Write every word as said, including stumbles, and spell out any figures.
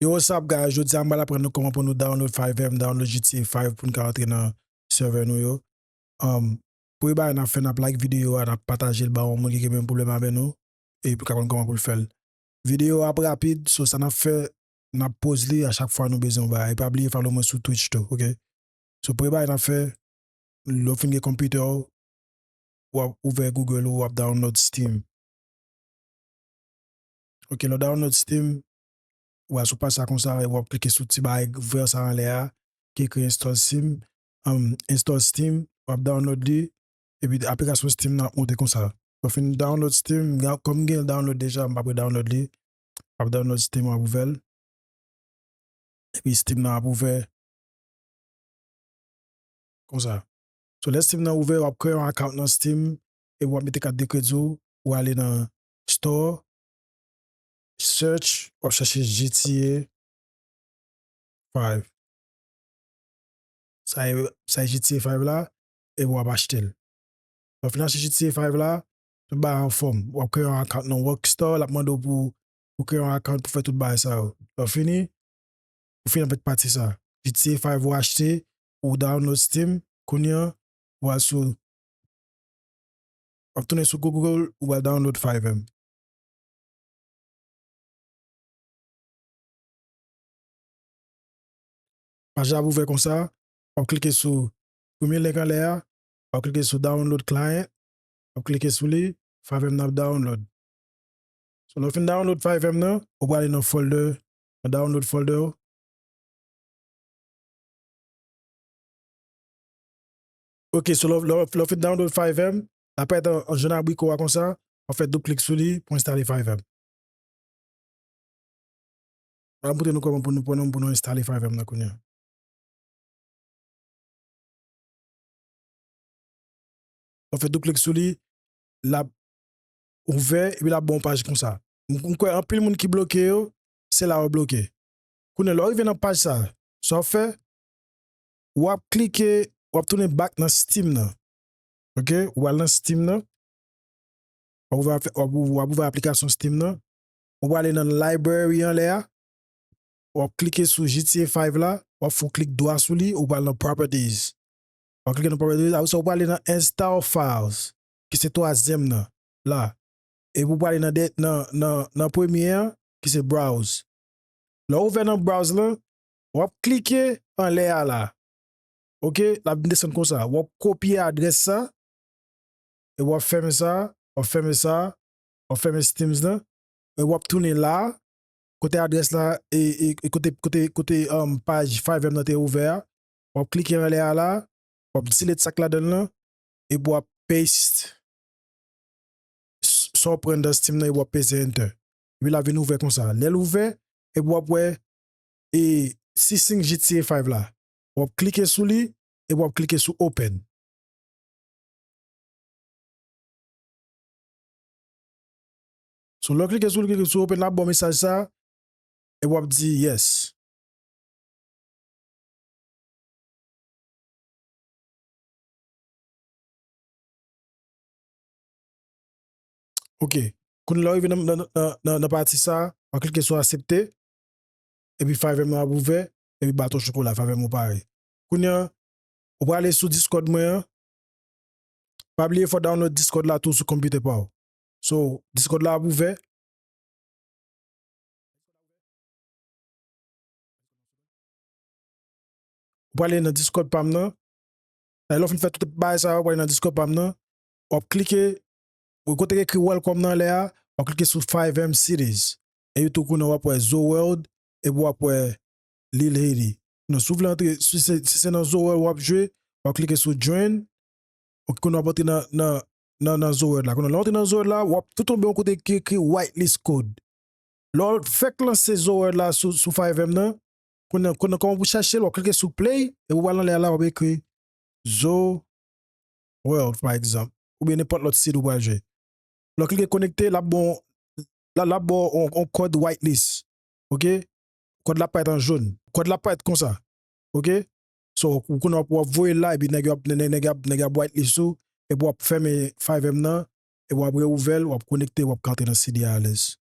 Yo, what's up, guys? Jodi a, m pral aprann nou kòman pou nou download five M, download G T A five pou n ka antre nan server nou yo. Um, premye bagay n ap fè, n ap like videyo a, n ap pataje l ba yon moun ki gen menm pwoblèm avè nou, e pou ka konn kòman pou l fè l. Videyo a ap rapid, so sa n ap fè, n ap poz li a chak fwa nou bezwen yon bagay. E pa bliye follow mwen sou Twitch tou, ok? So, premye bagay n ap fè, lè w fin gen konpitè w, w ap ouvè Google ou, w ap download Steam. Ok, lè w download Steam, w a sou paj sa konsa, e w ap klike sou ti bagay vè sa anlè a, ki ekri install Steam, um, install Steam, w ap download li, epi aplikasyon Steam nan ap monte konsa. Lè w fin download Steam, gen, kòm m gen l download deja, m p ap re download li, w ap download Steam, w ap ouvè l, epi Steam nan ap ouvè konsa. So, lè Steam nan ouvè, w ap kreye yon account nan Steam, e w ap mete kat de kredi w, w ale nan Store, Search, w ap chèche G T A five. Sa e, sa e G T A five la, e w ap achte l. Lè w fin achte G T A five la, tout bagay anfòm. W ap kreye yon account nan Rockstar, l ap mande w pou, pou kreye yon account pou fè tout bagay sa yo. Lè w fini, ou fini avèk pati sa. G T A five ou achte, ou download Steam, kounye a, ou al sou, w ap tounen sou Google, ou al download five M. Paj la ap ouvè konsa, w ap klike sou premye link anlè a, w ap klike sou download client, w ap klike sou li, five M nan ap download. So, lè w fin download five M nan, ou prale nan folder, nan download folder ou. Ok, so lè w, lè w, lè w fin download five M, l ap parèt an, an jòn abriko a konsa, w ap fè doub klik sou li pou enstale five M. M ap montre nou kòman pou nou, pou nou, pou nou enstale five M nan kounye a. W ap fè doub klik sou li, l ap ouvè, epi l ap ba w yon paj konsa. M, m kwè anpil moun ki bloke yo, se la yo bloke. Kounye a, lè w rive nan paj sa, sa w ap fè, w ap klike, w ap tounen back nan Steam nan. Ok? W al nan Steam nan. W ap ouvè, w ap, w ap ouvè aplikasyon Steam nan. Ou prale nan library anlè a. W ap klike sou G T A five la. W ap fè yon klik dwa sou li. Ou pral nan properties. W ap klike nan properties. Apre sa, ou prale nan install files, ki se twazyèm nan. La. Epi ou prale nan, de, nan, nan, nan premye an, ki se browse. Lè w ouvè nan browse lan, w ap klike anlè a la. Ok, l ap desann konsa. W ap kopye adrès sa, e w ap fèmen sa, w ap fèmen sa, w ap fèmen Steams lan, e w ap tounen la, kote adrès la, e, e, e kote, kote, kote, um, paj five M nan te ouvè a, w ap klike anlè a la, w ap delete sa k ladan l lan, epi w ap paste s-, sa w pran nan Steam nan, epi w ap peze enter. Epi l ap vin ouvè konsa. Lè l ouvè, epi w ap wè, e, settings G T A five la. W ap klike sou li, epi w ap klike sou open. So, lè w klike sou, klike sou open la, ap ba w mesaj sa, e w ap di yes. Ok. Kounye a lè w rive nan, nan, nan, nan, nan pati sa, w ap klike sou aksepte. Epi five M nan ap ouvè, epi baton chokola, five M ou pare. Kounye a, ou prale sou Discord mwen an. Pa bliye fò w download Discord la tou sou konpitè pa w. So, Discord la ap ouvè. Ou prale nan Discord pa m nan. Lè w fin fè tout bagay sa yo, ou prale nan Discord pa m nan. W ap klike, ou kote ki ekri welcome nan anlè a, w ap klike sou five M Cities. Epi tou kounye a w ap wè Zoworld, epi w ap wè Lil Haiti. Non, si w vle antre, si se, si se nan Zoworld w ap jwe, w ap klike sou join. Ok, kounye a w ap antre nan, nan, nan, nan Zoworld la. Kounye a lè w antre nan Zoworld la, w ap tou tonbe yon kote ki ekri whitelist code. Lè w fèk lanse Zoworld la sou, sou five M nan, kounye a, kounye a kòman pou chèche l, w ap klike sou play, epi w al anlè a la, w ap ekri Zoworld, pa egzanp, oubyen nenpòt lòt site ou pral jwe. Lè w klike konekte, l ap ba w, l ap, l ap ba w yon, yon kòd whitelist. Ok? Kòd la parèt an jòn. Kòd la parèt konsa. Ok? So, ou konnen w ap, w ap voye l la, epi nèg yo ap, nèg, nèg ap, nèg ap whitelist ou, epi w ap fèmen five M nan, epi w ap reouvè l, w ap konekte, w ap ka antre nan city a alèz.